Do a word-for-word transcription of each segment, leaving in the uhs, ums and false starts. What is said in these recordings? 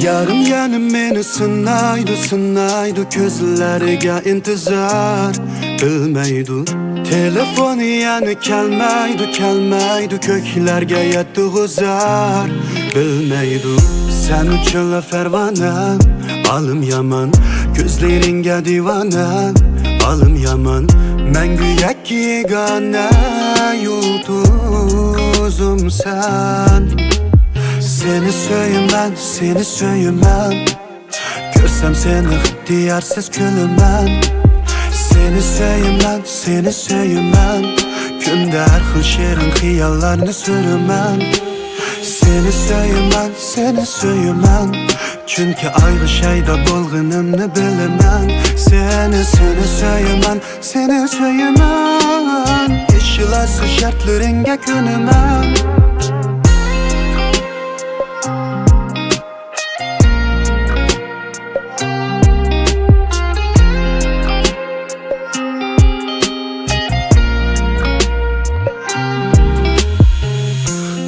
يارىم يەنە مېنى سىنايدۇ، سىنايدۇ، كۆزلەرگە ئىنتىزار بىلمەيدۇ. تېلېفون يەنە كەلمەيدۇ، كەلمەيدۇ، كۆكلەرگە يەتتىغۇ زار بىلمەيدۇ. سەن ئۈچۈنلا پەرۋانە، ئالىم يامان، كۆزلىرىڭگە دىۋانە، ئالىم يامان، مەڭگۈ يەككە يېگانە يۇلتۇزۇمسەن. سېنى سۆيىمەن، سېنى سۆيىمەن، كۆرسەم سېنى ئىختىيارسىز كۈلىمەن. سېنى سۆيىمەن، سېنى سۆيىمەن، كۈندە ھەر خىل شېرىن خىياللارنى سۈرىمەن. سېنى سۆيىمەن، سېنى سۆيىمەن، چۈنكى ئايغا شەيدا بولغىنىمنى بىلىمەن. سېنى، سېنى سۆيىمەن، سېنى سۆيىمەن، ئىشلاسا شەرتلىرىڭگە كۆنىمەن.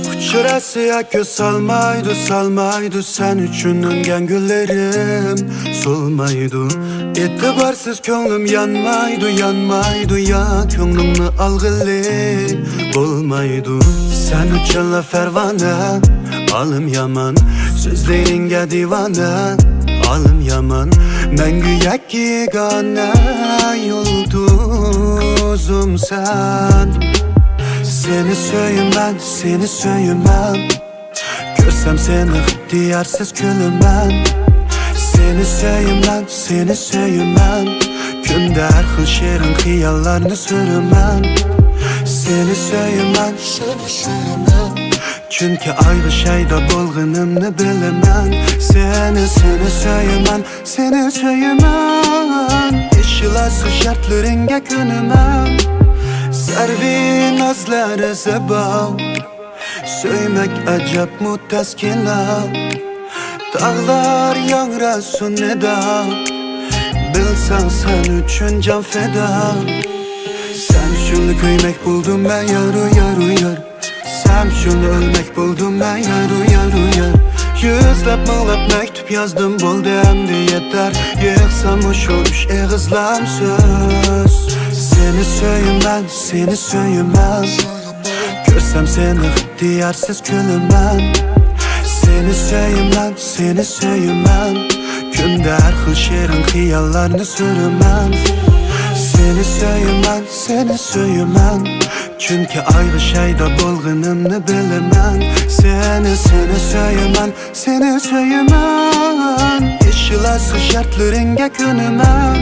ئۇچراشسا يا كۆز سالمايدۇ، سالمايدۇ، سەن ئۈچۈن ئۈنگەن گۈللىرىم سولمايدۇ. ئېتىبارسىز كۆڭلۈم يانمايدۇ، يانمايدۇ، يا كۆڭلۈڭنى ئالغىلى بولمايدۇ. سەن ئۈچۈنلا پەرۋانە، ئالىم يامان، سۆزلىرىڭگە دىۋانە، ئالىم يامان، مەڭگۈ يەككە يېگانە يۇلتۇزۇمسەن. سېنى سۆيىمەن، سېنى سۆيىمەن، كۆرسەم سېنى ئىختىيارسىز كۈلىمەن. سېنى سۆيىمەن، سېنى سۆيىمەن، كۈندە ھەر خىل شېرىن خىياللارنى سۈرىمەن. سېنى سۆيىمەن، سېنى سۆيىمەن، چۈنكى ئايغا شەيدا بولغىنىمنى بىلىمەن. سېنى، سېنى سۆيىمەن، سېنى سۆيىمەن، ئىشلاسا شەرتلىرىڭگە كۆنىمەن. سەرۋى نازلار زىبا، سۆيمەك ئەجەبمۇ تەسكىنا. تاغلار ياڭراسۇن نىدا، بىلسەڭ سەن ئۈچۈن جان پىدا. سەن ئۈچۈنلا كۆيمەك بولدۇم مەن يارۇ، يارۇ، يار. سەن ئۈچۈنلا ئۆلمەك بولدۇم مەن يارۇ، يارۇ، يار. يۈزلەپ، مىڭلاپ مەكتۇپ يازدىم، بولدى ئەمدى يېتەر. يىغساممۇ شۇ ئۈچ ئېغىزلام سۆز. سېنى سۆيىمەن، سېنى سۆيىمەن، كۆرسەم سېنى ئىختىيارسىز كۈلىمەن. سېنى سۆيىمەن، سېنى سۆيىمەن، كۈندە ھەر خىل شېرىن خىياللارنى سۈرىمەن. سېنى سۆيىمەن، سېنى سۆيىمەن، چۈنكى ئايغا شەيدا بولغىنىمنى بىلىمەن. سېنى، سېنى سۆيىمەن، سېنى سۆيىمەن، ئىشلاسا شەرتلىرىڭگە كۆنىمەن.